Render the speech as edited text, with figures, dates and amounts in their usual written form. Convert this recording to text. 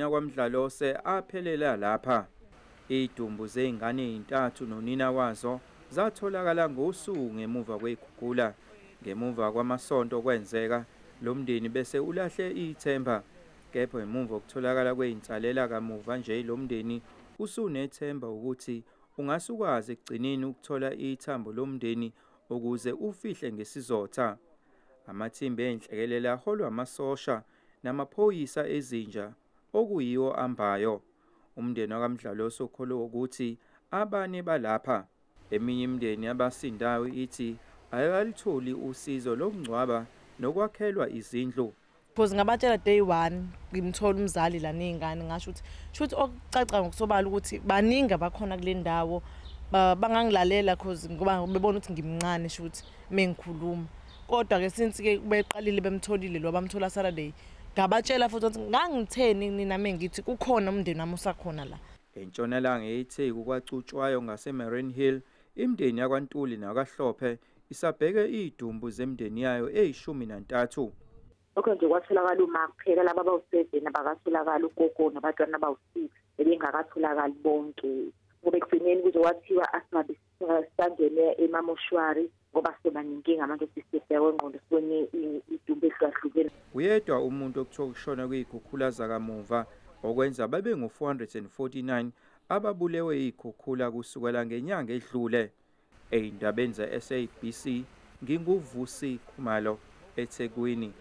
KwaMdlalose aphelela lapha. Izidumbu zezingane ezintathu nonina wazo zatholakala ngosuku ngemuva kwezikhukhula. Ngemuva kwamasonto kwenzeka, lo mndeni bese ulahle ithemba. Kepha ngemuva kokutholakala kwezinsalela kamuva nje, lo mndeni usunethemba ukuthi ungase ukwazi ekugcineni ukuthola ithambo lomndeni ukuze ufihle ngesizotha. Amathimba enhlekelele aholwa amasosha namaphoyisa ezinja okuyiwo ambayo. Umndeni wakaMdlalose ukholwa ukuthi abane balapha. Eminye imindeni yabasindayo ithi ayikalitholi usizo lokungcwaba nokwakhelwa izindlu. Because ngabatshela day one ngimthola umzali la ney'ngane, ngasho ukuthi shuthi okucaca ngokusobala ukuthi baningi abakhona kule ndawo, bangangilalela cause ngoba bebona ukuthi ngimncane, shuthi mengikhuluma. Kodwa-ke since-ke beqalile bemtholile lo bamthola Saturday, ngabatshela futhi ukuthi ngangitheni nina mengithi kukhona umndeni wami osakhona la. Entshonalanga yeTheku kwaCutshwayo ngase-Mariannhill, imindeni yakwaNtuli nakwaHlophe isabheke izidumbu zemindeni yayo eyi-13. Lokho nje kwatholakala uma kuphela laba abawu-7 abakatholakali, ugogo nabantwana abawu-6 bebengakatholakali bonke. Ngoba ekugcineni kuze kwathiwa asingabe sangene emamoshwari ngoba sizoba nenkinga manje sisifika kwengqondo sibone idumbu ehlukahlukene. Uyedwa umuntu okuthiwa ukushona kwizikhukhula zakamuva, okwenza babe ngu-449 ababulewe izikhukhula kusukela ngenyanga edlule. Ey'ndabeni ze-SABC, nginguVusi Khumalo, eThekwini.